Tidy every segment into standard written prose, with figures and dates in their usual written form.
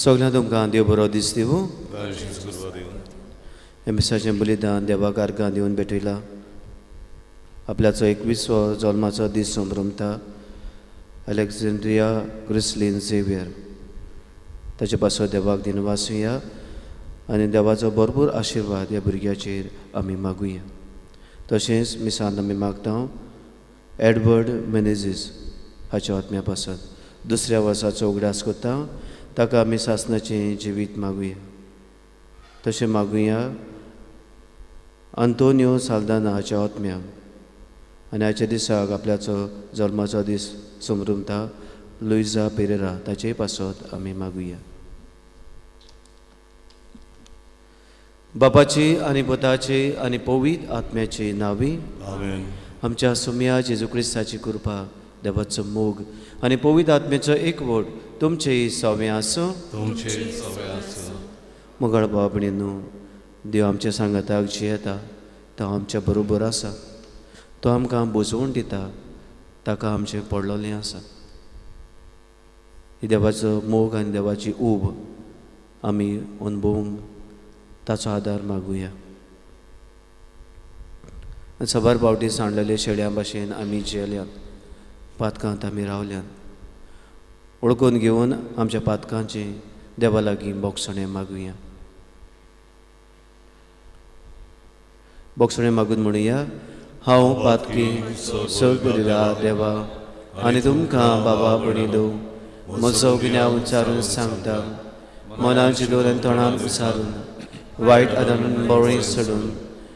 सगळ्यां तुमकां देव बरो दीस दिवं. हे मिसाचें बलिदान देवाक अर्घां दिवन भेटयलां. आपल्याचो 21वो जल्माचो दीस संभ्रमता अलेक्झांड्रिया क्रिस्लिन झेवियर. ताचे पासत देवाक दिनवासुया आनी देवाचो भरपूर आशिर्वाद ह्या भुरग्याचेर आमी मागुया. तशेंच मिसांत आमी मागता एडवर्ड मेनेजीस हाच्या आत्म्या पासत दुसऱ्या वर्साचो उगडास करता. ताका आमी सासनाचें जिवीत मागुया. तशें मागुया अंतोनियो साल्दाना हाच्या आत्म्याक आनी हाच्या दिसाक आपल्याचो जल्माचो दीस समरुमता लुइजा पेरेरा ताचेय पासत आमी मागुया. बापाची आनी पुताची आनी पवित्र आत्म्याची नांवी आमेन. आमच्या सुम्या जेजू क्रिस्ताची कृपा, देवाचो मोग आनी पवित्र आत्म्याचो एकवट तुमचेय सवें आसूं. मोगाळ भाव भयणींनो, देव आमच्या सांगाताक जियेता, तो आमच्या बरोबर आसा, तो आमकां बुजवण दिता, ताका आमचें पडलेलें आसा. ही देवाचो मोग आनी देवाची ऊब आमी अनुभवूंक ताचो आदार मागुया. आनी साबार फावटी सांडलेले शेळ्यां भाशेन आमी जियेल्यात, पातकांत आमी रावल्यात. ओळखून घेवन आमच्या पातकांचें देवा लागीं बोगसणें मागुया. बोगसणें मागून म्हणुया, हांव पातकी सर्गदिला देवा आनी तुमकां बाबा भयणींनो म्हजो गुन्यांव उच्चारून सांगता. मनाची दोन तोंडान उचारून वायट आदारून बळी सोडून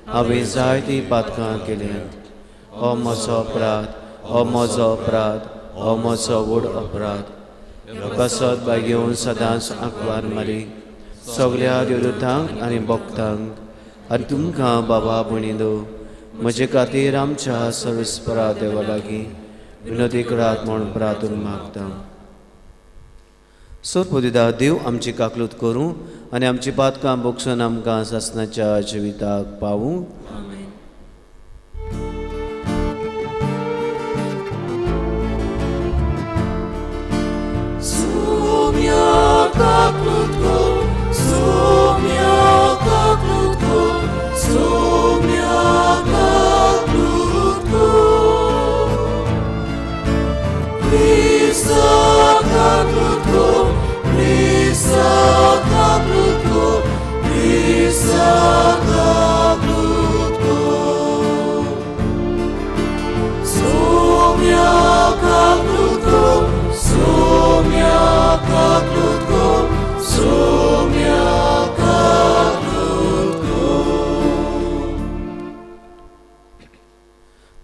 हांवें जायतीं पातकां केल्यांत. हो म्हजो अपराध, हो म्हजो अपराध, हो म्हजो व्हड अपराध. पासत बागेवन सदांच आंकवार मारी सगल्या देवदूतांक आनी भक्तांक आनी तुमकां बाबा भयणींनो म्हजे खातीर आमच्या सर्वेस्परा देवा लागीं विनोदी करात म्हूण प्रार्थना मागता. सोरपोदिदा देव आमची काकलूत करूं आनी आमची पातकां बोगसून आमकां सासनाच्या जिविताक पावूं.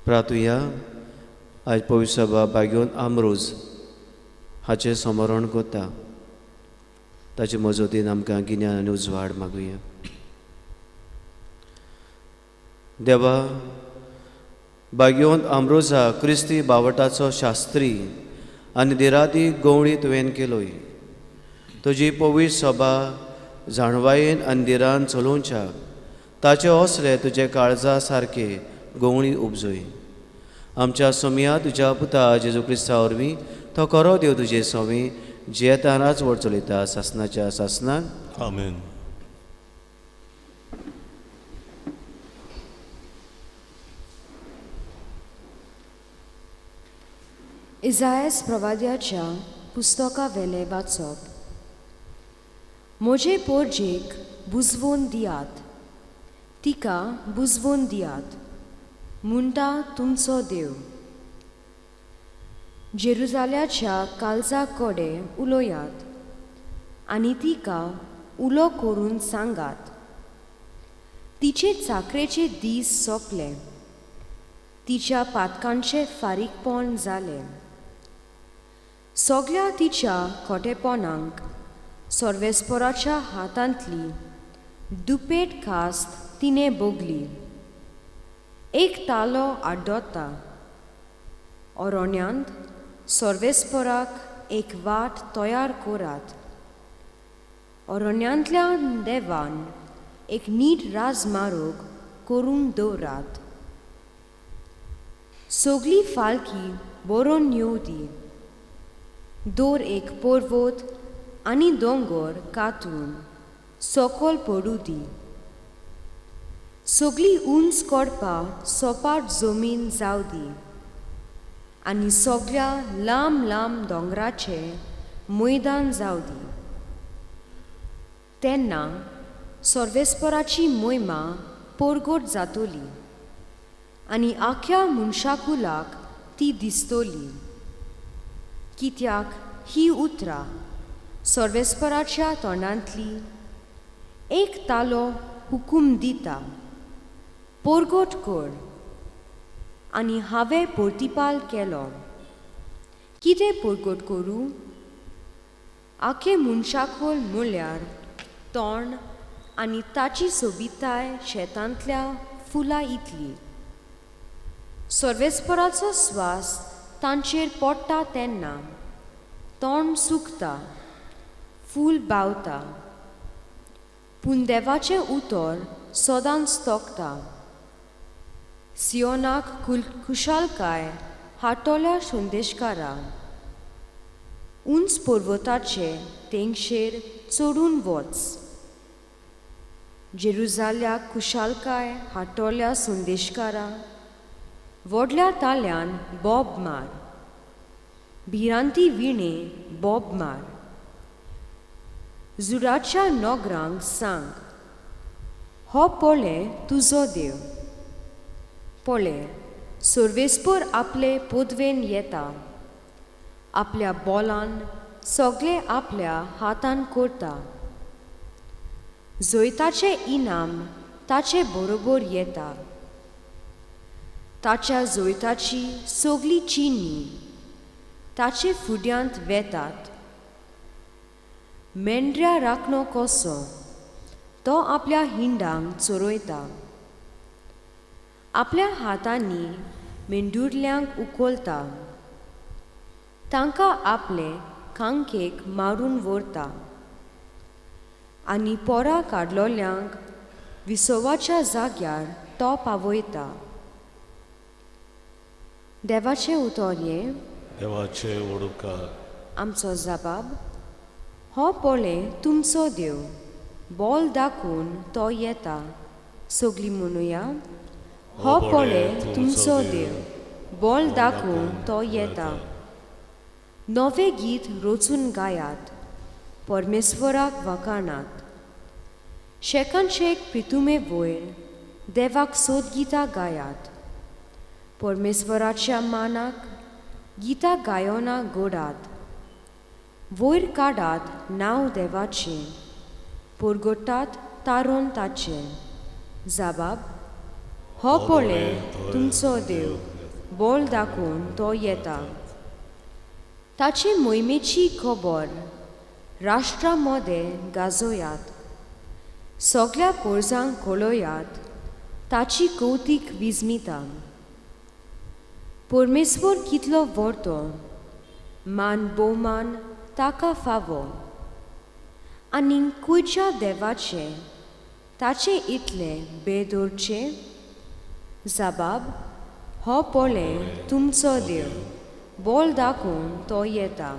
प्रातुया आज पवित्र सभा बागेवन आमरोज हाचें स्मरण करता. ताचे मजतीन आमकां गिन्यान आनी उजवाड मागुया. देवा, बागेवन आमरोजा क्रिस्ती बावटाचो शास्त्री आनी दिरादी गवळी तुवें केलोय. तुजी पवित्र सभा जाणवायेन आनी दिरान चलोवच्याक ताचे असले तुजे काळजा सारके गवळी उपजोय. आमच्या सोमया तुज्या पुता जेजू क्रिस्ता वरवीं तो खरो देव तुजे सोमी जियेता राजवट चलयता सासनाच्या सासनाक. आमेन. इजायस प्रवाद्याच्या पुस्तका वेले वाचप. म्हजे पोरजेक बुजवोन दियात, तिका बुजवोन दियात म्हणटा तुमचो देव. जेरुजाल्याच्या काळजा कडेन उलयात आनी तिका उलो करून सांगात, तिचे चाकरेचे दीस सोंपले, तिच्या पातकांचें फारीकपण जालें. सगळ्या तिच्या खोटेपणांक सर्वेस्पराच्या हातांतली दुपेट कास्त तिणें भोगली. एक तालो आड्डता, अरण्यांत सर्वेस्पराक एक वाट तयार करात. अरण्यांतल्या देवान एक नीट राजमार्ग करून दवरात. सगळी फालकी बरोवन येवं दी, दर एक पर्वत आनी दोंगर कातरून सकयल पडूं दी. सगळी उंच कडपां सपाट जमीन जावं दी आनी सगळ्या लांब लांब दोंगराचें मैदान जावं दी. तेन्ना सर्वेस्पराची मोहिमा परगट जातली आनी आख्या मनशाकुलाक ती दिसतली. कित्याक ही उतरां सर्वेस्पराच्या तोंडांतली एक तालो हुकूम दिता, परगट कर. आनी हांवें प्रतिपाल केलो, कितें परगट करूं? आखे मनशाकोल म्हळ्यार तोंड आनी ताची सोबिताय शेतांतल्या फुलां इतली. सर्वेस्पराचो स्वास तांचेर पडटा तेन्ना तोंड सुकता, फूल बावता, पूण देवाचें उतर सदांच तोखता. सियोनाक खुशालकाय हाडटल्या संदेशकारा, उंच पर्वताचे तेंगशेर चडून वच. जेरुजाल्याक खुशालकाय हाडटल्या संदेशकारा, व्हडल्या ताल्यान बोब मार, भिरांती विणे बोब मार. जुराच्या नगरांक सांग, हो पळय तुजो देव. पळय सर्वेस्पर आपले पदवेन येता, आपल्या बोलान सगळे आपल्या हातान करता. जैताचें इनाम ताचे बरोबर येता, ताच्या जैताची सगळी चिन्नी ताचे फुड्यांत वेतात. मेंढऱ्या राखणो कसो तो आपल्या हिंडांक चरयता, आपल्या हातांनी मेंढुरल्यांक उखलता, तांकां आपले खांकेक मारून व्हरता आनी पोरां काडलोल्यांक विसवाच्या जाग्यार तो पावयता. देवाचें उतर हें, देवाचे उडकार. आमचो जबाब, हो पळय तुमचो देव, बोल दाखोवन तो येता. सगळीं म्हणुया, हो पळय तुमचो देव, बोल दाखोवन तो येता. नवें गीत रचून गायात, परमेश्वराक वाखाणात. शेकान शेक प्रितुमे वयर देवाक सोद गितां गायात. परमेश्वराच्या मानाक गितां गायना गोडात. वयर काडात नांव देवाचें, परगटात तारोन ताचें. जबाब, हो पळय तुमचो देव, बोल दाखोवन तो येता. ताचे मोहिमेची खबर राष्ट्रा मदें गाजोयात, सगळ्या पोरजांक कळयात ताची कौतीक विजमिता. परमेश्वर कितलो व्हरतो, मान भोवमान ताका फावो, आनी खंयच्या देवाचें ताचे इतलें बेदोरचें. जबाब, हो पळय तुमचो देव, बोल दाखोवन तो येता.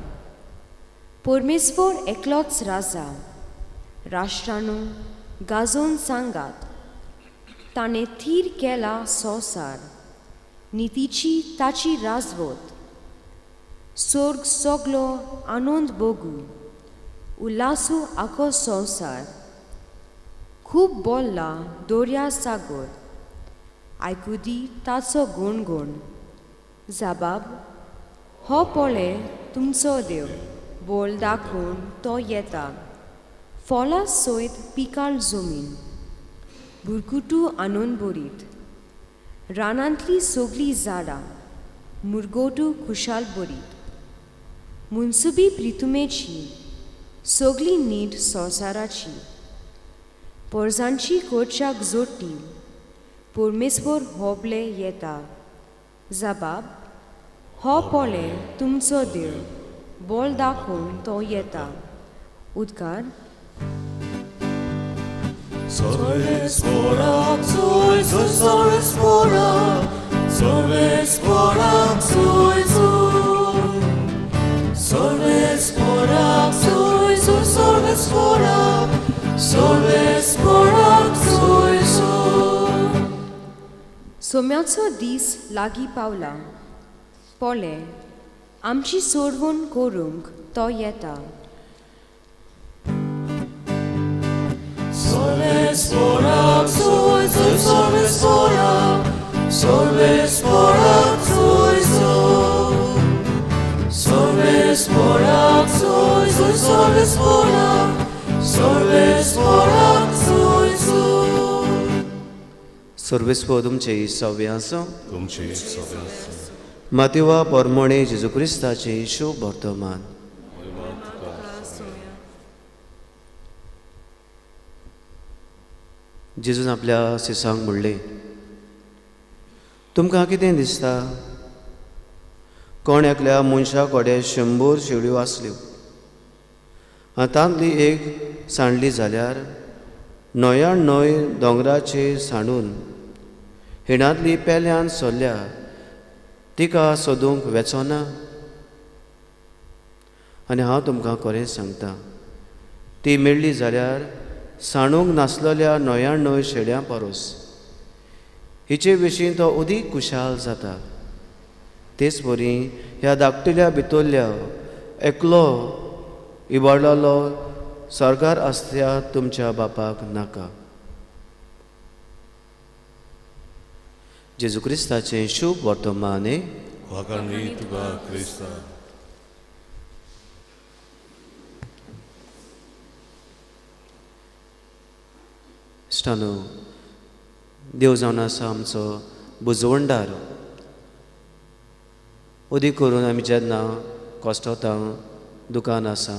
परमेश्वर एकलोच राजा, राष्ट्रानू गाजोवन सांगात, ताणें थीर केला संवसार, नितीची ताची राजवत. सोर्ग सगलो आनंद भोगू, उल्हासू आखो संवसार। खूब बोल्ला दर्या सागर, आयकू दी ताचो गुणगुण। जाबाब हो पळे तुमचो देव, बोल दाखोवन तो येता, फोला सयत पिकाळ जमीन। बुरकुटू आनंद बरीत, रानांतली सगळीं झाडां, मुरगोटू खुशाल बरीत। मुनसुबी प्रितुमेची, सगळी नीट संवसाराची, पोरजांची कोर्चाक जोडटी, परमेश्वर होबले येता। जाबाब हो पळे तुमचो देव, बोल दाखोवन तो येता। उद्गार सोम्याचो दीस लागीं पावला, पळे आमची सोडवण करूंक तो येता। सर्वेस्पर तुमचे सव्य आसूं। तुमचे सव्य आसूं। मातेवा परमणे जेजू क्रिस्ताचे शुभ वर्तमान। जेजून आपल्या शिसांक म्हणलें, तुमकां कितें दिसता? कोण एकल्या मनशा कडेन 100 शेळयो आसल्यो आनी तांतली एक सांडली जाल्यार 99 दोंगराचेर सांडून हिणांतली पेल्यान सरल्या तिका सोदूंक वेचो ना? आनी हांव तुमकां खरें सांगता, ती मेळ्ळी जाल्यार सांडूंक नासलेल्या 99 शेळयां परस हिचे विशीं तो अदीक खुशाल जाता। तेच वरी ह्या धाकटुल्या भितरल्या एकलो इबाडलेलो सरकार आसल्या तुमच्या बापाक नाका। जेजू क्रिस्ताचें शुभ वर्तमान। तुका क्रिस्ता। इश्टानो, देव जावन आसा आमचो बुजवणदार। अदीक करून आमी जेन्ना कश्टता, दुकान आसा,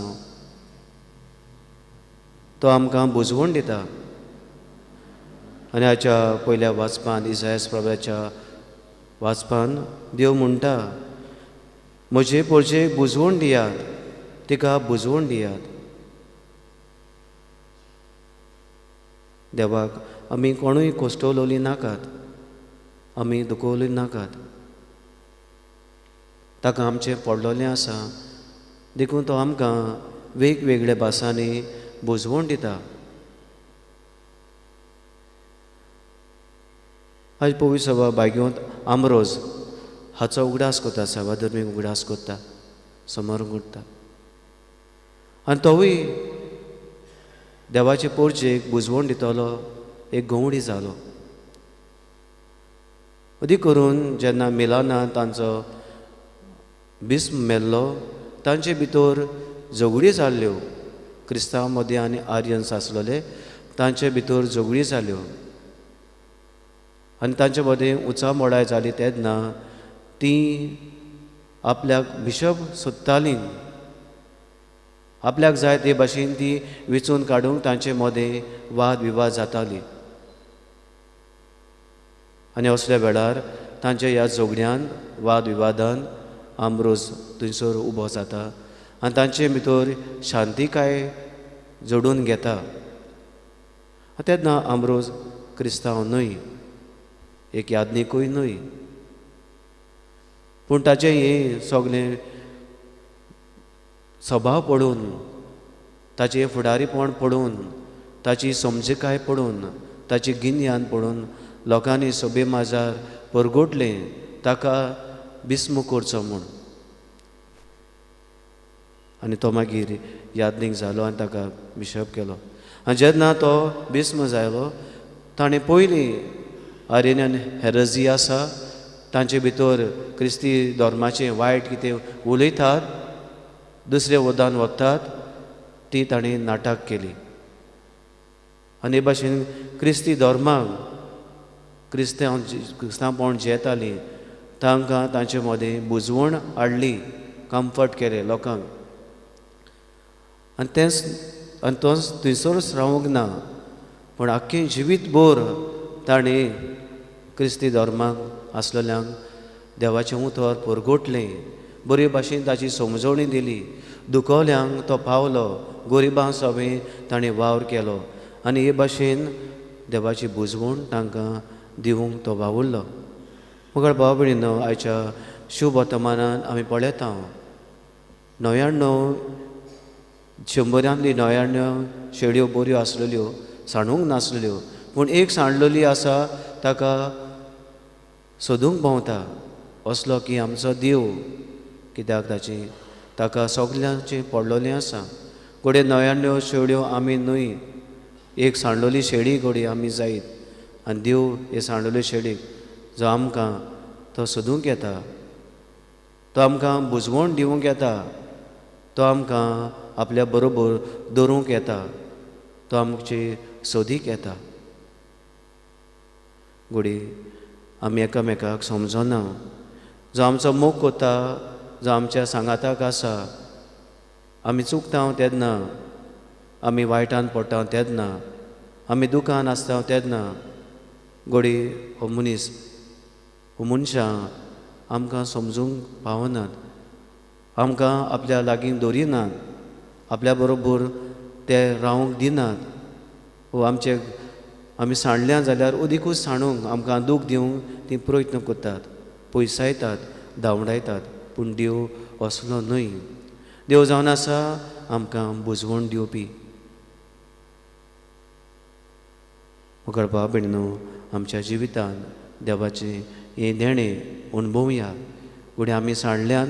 तो आमकां बुजवण दिता। आनी हाच्या पयल्या वाचपान, इसायास प्रभ्याच्या वाचपान देव म्हणटा, म्हजे पोरजेक बुजवण दियात, तिका बुजवण दियात। देवाक आमी कोणूय कोश्टवलोली नाकात, आमी दुखवली नाकात। ताका आमचें पडलेलें आसा, देखून तो आमकां वेगवेगळ्या भासांनी बुजवण दिता। आयज पवित्र सभा बायगेंत आमरोज हाचो उगडास करता, सभा धर्मीक उगडास करता, समरण करता। आनी तोवूय देवाचे पोरजेक बुजवण दितलो एक गंवडी जालो। अदीक करून जेन्ना मिलानान तांचो बिस्म मेल्लो, तांचे भितर झगडी जाल्ल्यो। क्रिस्तांव मदीं आनी आर्यन्स आसलेले तांचे भितर झगडी जाल्यो आनी तांचे मदीं उचामोडाय जाली। तेन्ना ती आपल्याक बिशप सोदतालीं, आपल्याक जाय ते भाशेन ती वेंचून काडूंक तांचे मदें वाद विवाद जाताली। आनी असल्या वेळार तांच्या ह्या झगड्यान, वाद विवादान आमरोज थंयसर उबो जाता आनी तांचे भितर शांतिकाय जोडून घेता। तेन्ना आमरोज क्रिस्तांव न्हय, एक याज्ञिकूय न्हय, पूण ताचें हें सगळें स्वभाव पळोवन, ताचें फुडारीपण पळोवन, ताची समजिकाय पळोवन, ताची गिन्यान पळोवन लोकांनी सभे माजार परगटलें ताका बिस्म करचो म्हूण। आनी तो मागीर यादनीक जालो आनी ताका बिशप केलो. आनी जेन्ना तो बिस्म जालो ताणें पयलीं आर्यन हेरजी आसा तांचे भितर क्रिस्ती धर्माचें वायट कितें उलयतात, दुसरे वदान वतात, ती ताणें नाटक केली. आनी हे भाशेन क्रिस्ती धर्माक क्रिस्तांव क्रिस्तांवपण जे येतालीं तांकां तांचे मदें बुजवण हाडली, कम्फर्ट केलें लोकांक. आनी तेंच आनी तोच थंयसरूच रावूंक ना, पूण आख्खें जिवीत भर ताणें क्रिस्ती धर्माक आसलेल्यांक देवाचें उतर परगटलें, बरे भाशेन ताची समजवणी दिली, दुखवल्यांक तो पावलो, गरिबां सवें ताणें वावर केलो आनी हे भाशेन देवाची बुजवण तांकां दिवंक तो वावुरलो. मगर भाव भयणीनो, आयच्या शुभ वर्तमानान आमी पळयता 99 शंबरांतली 99 शेळयो बऱ्यो आसलेल्यो, सांडूंक नासलेल्यो, पूण एक सांडलेली आसा ताका सोदूंक भोंवता असलो की आमचो देव, कित्याक ताची ताका सगल्यांचें पडलेलें आसा. घडये 99 शेळयो आमी न्हय, एक सांडलेली शेळी घडये आमी जायत आनी देव हे सांडलेले शेळीक जो आमकां तो सोदूंक येता, तो आमकां बुजवण दिवंक येता, तो आमकां आपल्या बरोबर दवरूंक येता, तो आमचे सोदीक येता. घडये आमी एकामेकाक समजना, जो आमचो मोग कोता, जो आमच्या सांगाताक आसा, आमी चुकता तेन्ना, आमी वायटान पडटा तेन्ना, आमी दुकान आसता तेन्ना घडये हो मनीस हो मनशां आमकां समजूंक पावनात, आमकां आपल्या लागीं दवरिनात, आपल्या बरोबर ते रावंक दिनात, वो आमचे आमी सांडल्या जाल्यार अदिकूच सांडूंक आमकां दूख दिवंक ती प्रयत्न करतात, पयसायतात, धांवडायतात. पूण देव असलो न्हय. देव जावन आसा आमकां बुजवण दिवपी. मगर भाव भयणीनो, आमच्या जिवितान देवाचें हें देणें अणभवया. घडये आमी सांडल्यान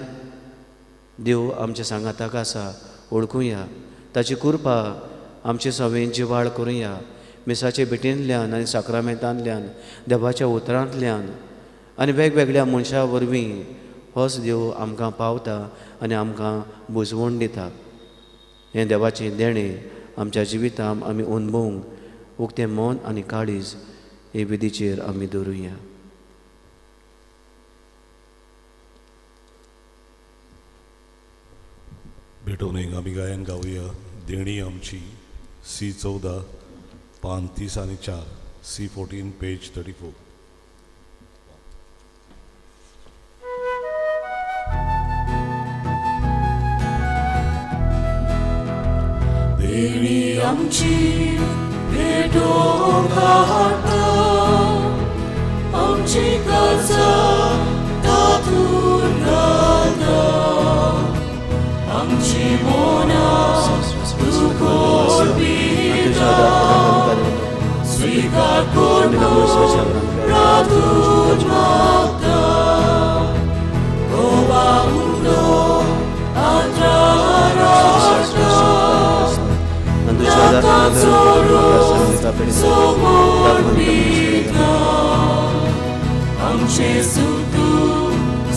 देव आमच्या सांगाताक आसा वळखुया, ताची कृपा आमचे सवें जिवाळ करुया. मिसाचे भेटींतल्यान आनी साक्रामेंतांतल्यान, देवाच्या उतरांतल्यान आनी वेगवेगळ्या मनशां वरवीं होच देव आमकां पावता आनी आमकां बुजवण दिता. हें देवाचें देणें आमच्या जिवितांत आमी अणभवूंक उक्तें मन आनी काळीज हे विधीचेर आमी दवरुया. भेटोवन आमी गायन गावया देणी आमची C 14 पान 30 आनी 4, C 14 page 34. देणी आमची भेटोवंक हाडटा, आमची काळजां तातूंत घालता, आमची मनां दुखोवपीता, स्वीकार कर प्रार्थून मागता, गोवा उंडो आंतरार हाडटा, समर्पिता, आमचे सुख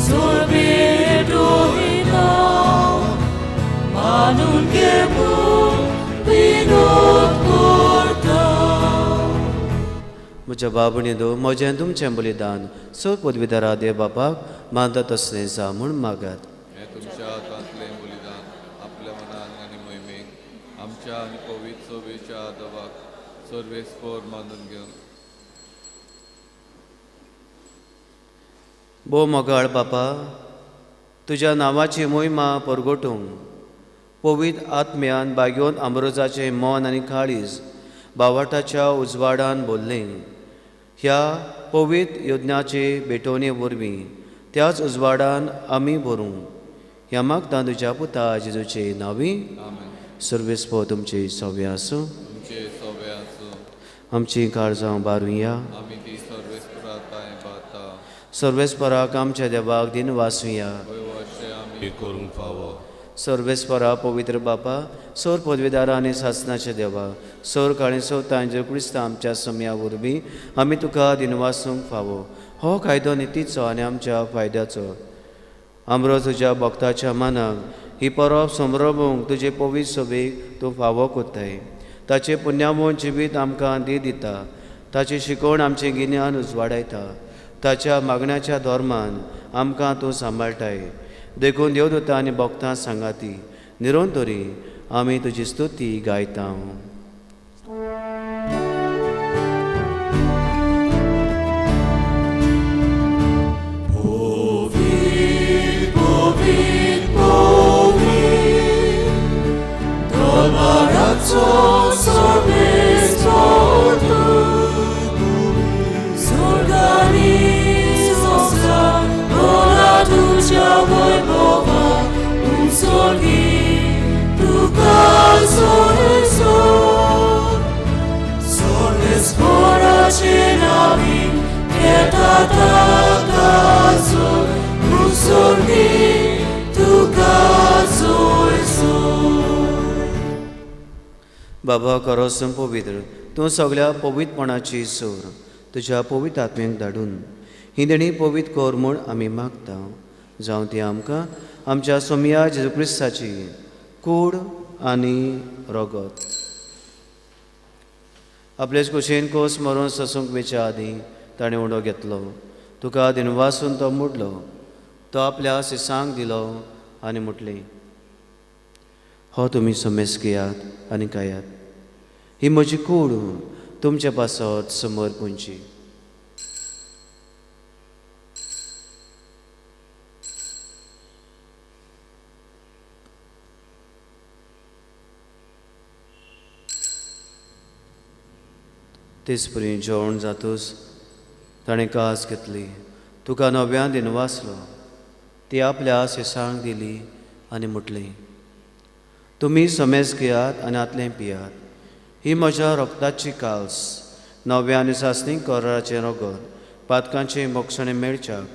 सोबेटोयता, मानून घेवून विनोद करता. म्हज्या बाबणी दो म्हजें तुमचें बलिदान स पदवीधरा देव बापाक मानता तसलें जा म्हूण मागात. हें तुमच्या हातांतलें बलिदान आपल्या मनान आनी मोहिमेक आमच्या आनी पवित्र सभेच्या आदवाक सर्वेस्पोर मानून घेवन. भोव मोगाळ बापा, तुज्या नांवाची मोहिमा परगटूंक पवित्र आत्म्यान बागेवन आमरोजाचें मन आनी काळीज बावाटाच्या उजवाडान भरलें. ह्या पवित्र यज्ञाचे भेटवणे वरवीं त्याच उजवाडान आमी भरूं. ह्या मागता तुज्या पुता जेजूचे नांवी. सर्वेस्पोर तुमचे सवे आसूं. आमची काळजां बारुया. सर्वेस्पराक आमच्या देवाक दिन वासुया. करूंक फावो. सर्वेस्परा पवित्र बापा, सोर पदवीदारा आनी सासनाचे देवा, सोर काळी सोता जेजू क्रिस्ता आमच्या समया वरवीं आमी तुका दिनवासूंक फावो। हो कायदो नितीचो आनी आमच्या फायद्याचो। आमरो तुज्या भक्ताच्या मनाक ही परब समरोवंक तुजे पवित्र सभेक तूं फावो कोत्ताय। ताचें पुण्यामोन जिवीत आमकां दी दिता, ताची शिकवण आमचें गिन्यान उजवाडायता, ताच्या मागण्याच्या धर्मान आमकां तूं सांबाळटाय। देखून देवदूता आनी भक्तां सांगाती निरंतरी आमी तुजी स्तुती गायता। बाबा करोसम पवित्र तूं सगळ्या पवित्रपणाची सोर तुज्या पवित्र आत्म्यांक धाडून ही देणी पवित्र कर म्हूण आमी मागता। जावं ती आमकां आमच्या सोमया जेजू क्रिस्ताची कूड आनी रगत। आपलेच कुशीन कोस मरून ससूंक वेच्या आदीं ताणें उडो घेतलो, तुका दिनवासून तो मोडलो, तो आपल्या सिसांक दिलो आनी म्हटलें, हो तुमी समेस घेयात आनी खायात, ही म्हजी कूड तुमचे पासत समर्पूंची। तेचपरी जेवण जातूच ताणें कास घेतली, तुका नव्यान दिनवासलो, ती आपल्या सिसांक दिली आनी म्हटलें, तुमी समेस घेयात आनी आतलें पियात, ही म्हज्या रक्ताची काल्स, नव्या आनी सासणी कराराचें रगत, पातकांचें मोक्षणें मेळच्याक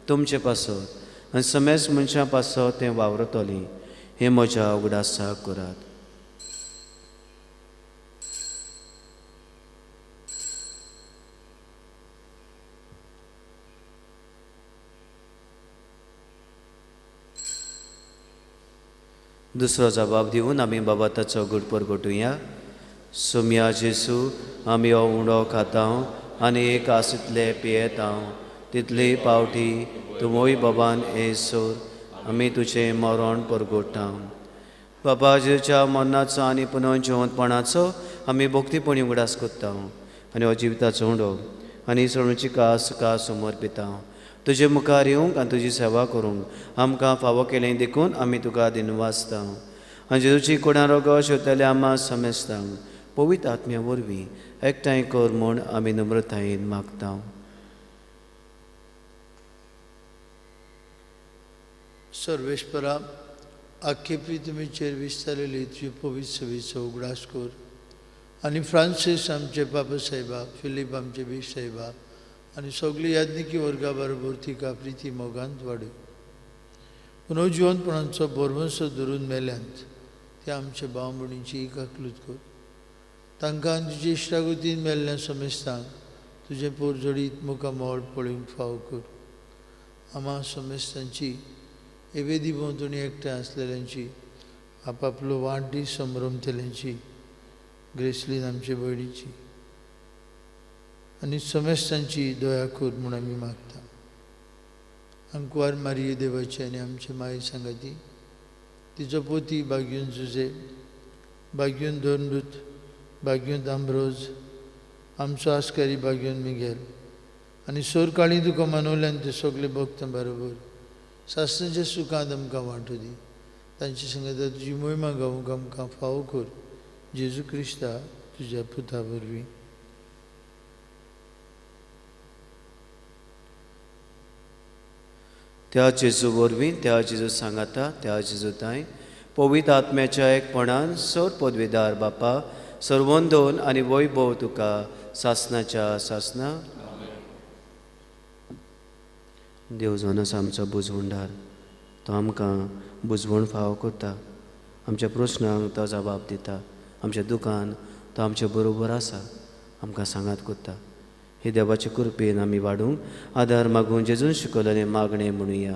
तुमचे पासत आनी समेस मनशां पासत तें वावरतलें, हें म्हज्या उगडासाक करात। दुसरो जबाब दिवन आमी बाबा ताचो गुड परगटुया। सोमया जेसू, आमी हो उंडो खाता आनी एक आसितले पियेता, तितली पावटी तुमोय बाबान एसोर आमी तुजें मरण परगोटा। बाबा जेजूच्या मरणाचो आनी पुनः जिवंतपणाचो आमी भक्तीपणी उगडास करता आनी हो जिविताचो उंडो आनी सणूची कास तुका समर्पिता। तुजे मुखार येवंक आनी तुजी सेवा करूंक आमकां फावो केलें देखून आमी तुका दिनवासता आनी जेजूची कुडां रोगो शेवतल्या आमा समेस्तांक पवित्र आत्म्या वरवीं एकठांय कर म्हूण आमी नम्रतायेन मागता। सर्वेश्वरा, आख्खे पृथ्वीचेर विस्तारलेली तुजी पवित्र सभेचो उगडास कर आनी फ्रांसीस आमचे बाबा साहेबा, फिलीप आमचे बीश साहेबा आनी सगळी याज्ञिकी वर्गा बरोबर तिका प्रिती मोगांत वाडय। पुनर्जिवनपणाचो भरवंसो धरून मेल्यांत ते आमच्या भाव भयणींची काकलूत कर, तांकां तुजे इश्टागतीन मेल्ल्या समेस्तांक तुजें पोरजडीत मुखामळ पळोवंक फावो कर। आमा समेस्तांची एवेदी भोंवतणी एकठांय आसलेल्यांची, आपापलो वाडदीस समरमतल्यांची, ग्रेसलीन आमचे भयणीची आनी समेस्तांची दया कर म्हूण आमी मागता। आंकवार मारिये देवाची आनी आमचे माये सांगाती, तिचो पोती बाग्यून जुजे, बाग्यून दोनदूत, बाग्यून आंब्रोज, आमचो आस्कारी बाग्यून मिगेल आनी सोरकाळी तुका मनवल्यान ते सगळे भक्तां बरोबर सासणाच्या सुखांत आमकां वांटो दी। तांचे सांगाता तुजी मोहिमा गावंक आमकां फावो कर, जेजू क्रिस्ता तुज्या पुता वरवीं। त्या जेजू वरवीं, त्या जेजू सांगाता, त्या जेजू तांय पवित्र आत्म्याच्या एकपणान सोर पदवीदार बापा सर्वंदोन आनी वैभव तुका सासनाच्या सासना। देव जावन आसा आमचो बुजवंडार, तो आमकां बुजवण फावो करता, आमच्या प्रस्नांक तो जबाब दिता, आमच्या दुकान तो आमचे बरोबर आसा, आमकां सांगात करता. हे देवाचे कृपेन आमी वाडूंक आदार मागून जेजून शिकयलें मागणें म्हणुया.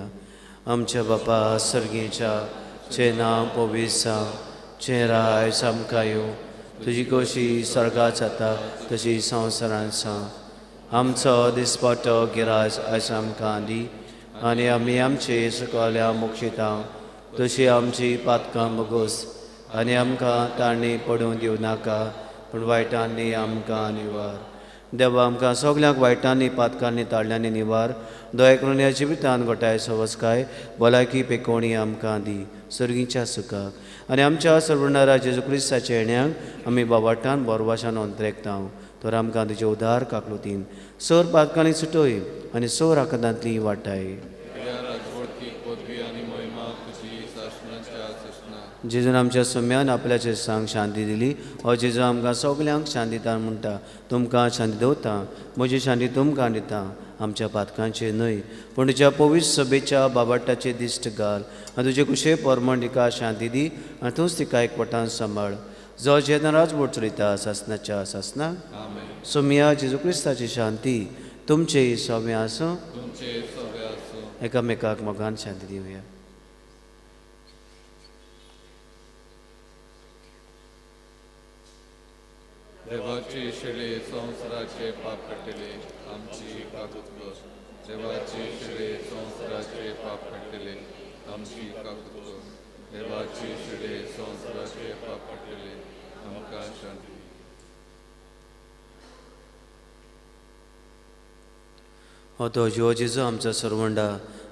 आमच्या बापा सर्गीच्या चे नांव पवित्र जावं, चें राज आमकां येवं, तुजी खोशी स्वर्गात जाता तशी संवसारांत जावं. आमचो दिसपट्टो गिराज आयज आमकां दी आनी आमी आमचे सकल्या मोक्षिता तशी आमची पातकां बगोस आनी आमकां तांणी पडून दिवं नाका पूण वायटांनी आमकां निवार. देवा आमकां सगल्यांक वायटांनी पातकांनी ताळ्यांनी निवार, दया करून ह्या जिवितान गोठाय सवसकाय भलायकी पेकोवणी आमकां दी सर्गीच्या सुखाक आनी आमच्या सर्वणारा जेजू क्रिस्ताच्या येण्याक आमी बाबाटान बोरवाशान अंतरेकता. तर आमकां तुजे उदार काकलुतीन सोर पातकांनी सुटोय आनी सोर आकांतांतली वाटाय. जेजून आमच्या सम्यान आपल्याचे सांग शांती दिली. हो जेजू आमकां सगल्यांक शांती दिता म्हणटा, तुमकां शांती दवरता, म्हजी शांती तुमकां दिता, आमच्या पातकांचे न्हय पूण तुज्या पवित्र सभेच्या बाबाटाचे दिश्ट घाल आनी तुजे कुशे परमण तिका शांती दी आनी तूंच तिका एकवटान सांबाळ, जो जेन्ना राजवट चलयता सासनाच्या सासना. सोमिया जेजू क्रिस्ताची शांती तुमचे सौम्य आसूं. एकामेकाक मोगान शांती दिवया. देवाची शिळे संवसाराचे पाप काडटले आमची काकूत कर. देवाची शिळे संवसाराचे पाप काडटले आमची काकूत कर. देवाची शिळे संवसाराचे पाप काडटले आमकां शांती. हो तो जिवो जेजू आमचो सरवंडा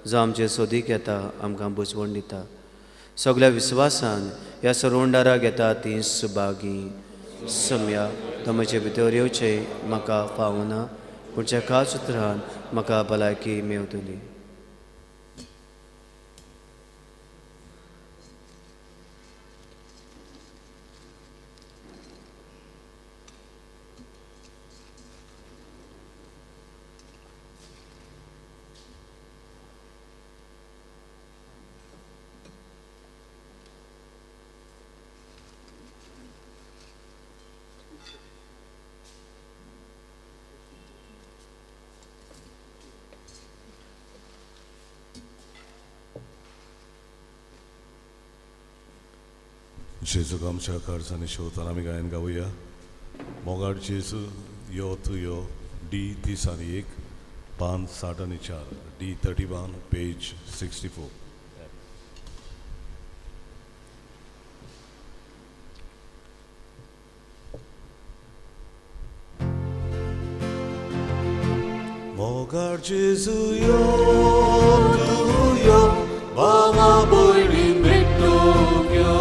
जो आमचे सोदीक येता, आमकां बुजवण दिता. सगल्या विस्वासान ह्या सरवंडाराक येता ती सुभागी. सम्या तो म्हजे भितर येवचें म्हाका फावना पूण त्या खास उतरान म्हाका भलायकी मेवतली. जेजूक आमच्या काळजांनी शेवताना आमी गायन गावया. मोगाळ जेजू यो तूं यो, डी 30 आनी 1, पान 60 आनी 4, डी 31 पेज 64. मोगाळ जेजू यो तूं यो, बाबा भयणी भेटूंक यो.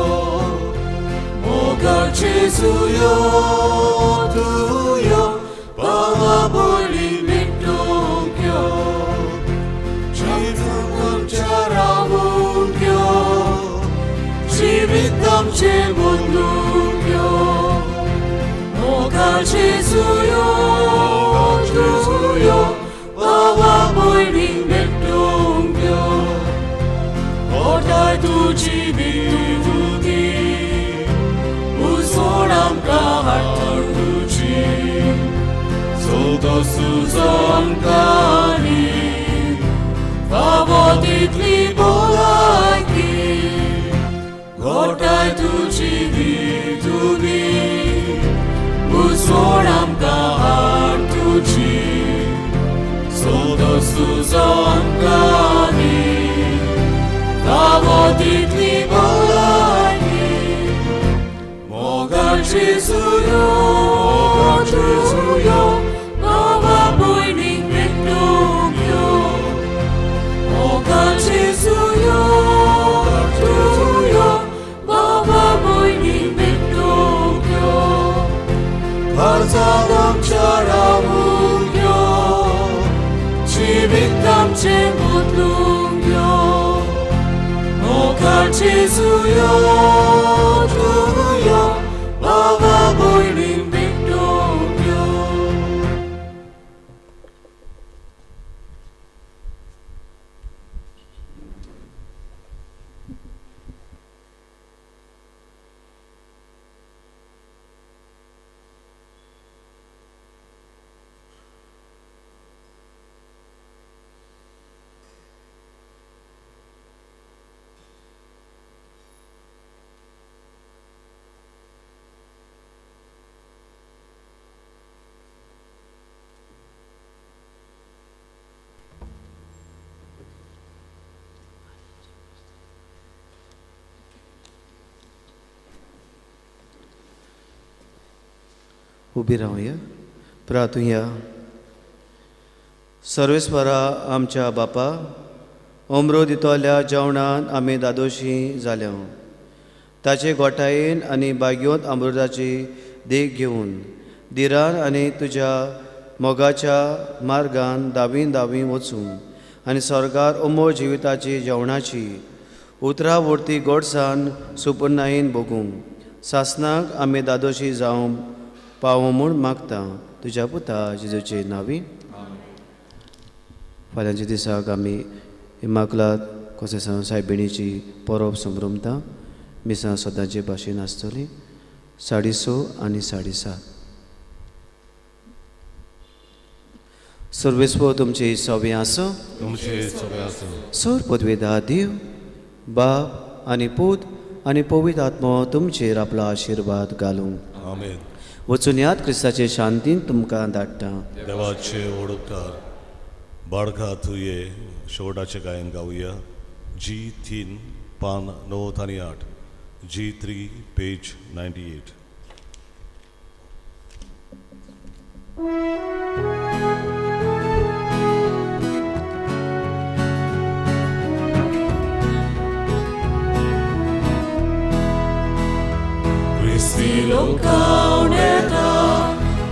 मोगाळ जेजू यो तूं यो, बाबा भयणी भेटूंक यो. जिवीत आमच्या रावूंक यो, जिवीत आमचें बदलूंक यो. मोगाळ जेजू यो तूं यो, बाबा भयणी भेटूंक यो. ओठाय तुजी विभुती उजवण आमकां हाडटा तुजी, सोदो सुजो आमकां दी, फावो तितली भलायकी. गोठाय तुजी विभुती उजवण आमकां हाड तुजी, सोदो सुजो आमकां दी, फावो तितली भलायकी. मोगाळ जेजू यो तूं यो, बाबा भयणीक भेटूंक यो. मोगाळ जेजू यो तूं यो, बाबा भयणीक भेटूंक यो. काळजांत आमच्या रावूंक यो, जिवीत आमचें बदलूंक यो. मोगाळ जेजू यो तूं यो, बाबा भयणीक भेटूंक यो. उबी रावया, प्रार्थुया. सर्वेस्परा आमच्या बापा, अमृत दितल्या जेवणान आमी दादोशी जाल्या. ताचे गोठायेन आनी बागयोंत अमृताची देख घेवन दिरान आनी तुज्या मोगाच्या मार्गान दावीन दावी वचूं आनी स्वर्गार अमोल जिविताची जेवणाची उतरां वरती गोडसान सुपुर्णायेन भोगूं. सासनाक आमी दादोशी जावं पावो म्हूण मागता तुज्या पुता जेजूचे नांवी. फाल्यांच्या दिसाक आमी इमाकुलाद कोसेसांव सायबिणीची परब संभ्रमता. मिसां सदांचे भाशेन आसतली 6:30 आनी 7:30. सर्वेस्पर तुमचे सवे आसो, तुमचे सवे आसो. सर पदवेदा देव बाप आनी पूत आनी पवित्र आत्मो तुमचेर आपलो आशिर्वाद घालूं. आमेन. वचून याद क्रिस्ताचे शांतीन तुमकां धाडटा. देवाचे ओडकार बाळका तुये शेवटाचें गायन गावया. जी 3 पान 9 आनी 8, जी 3 पेज 98. क्रिस्ती लोकावणेता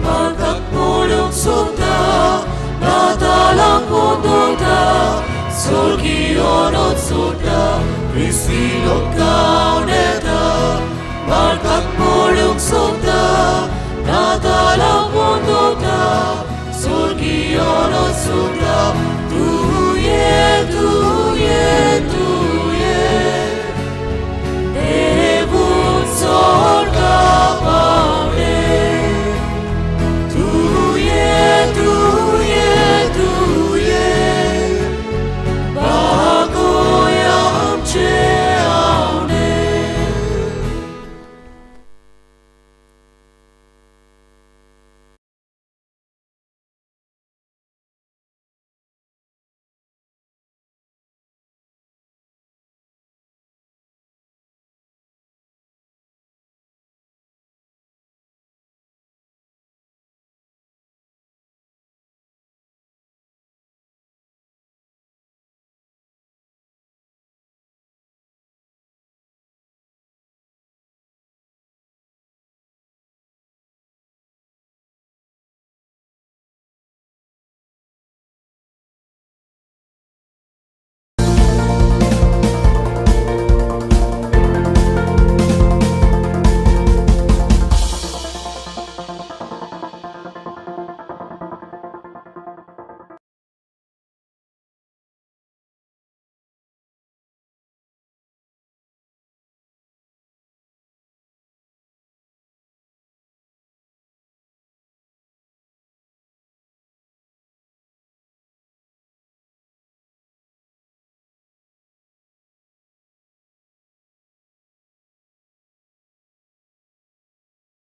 म्हाका पळोवंक सोदता, नातालां पोंदोता, स्वर्गीय ओनोत सोदता. क्रिस्ती लोकावणेता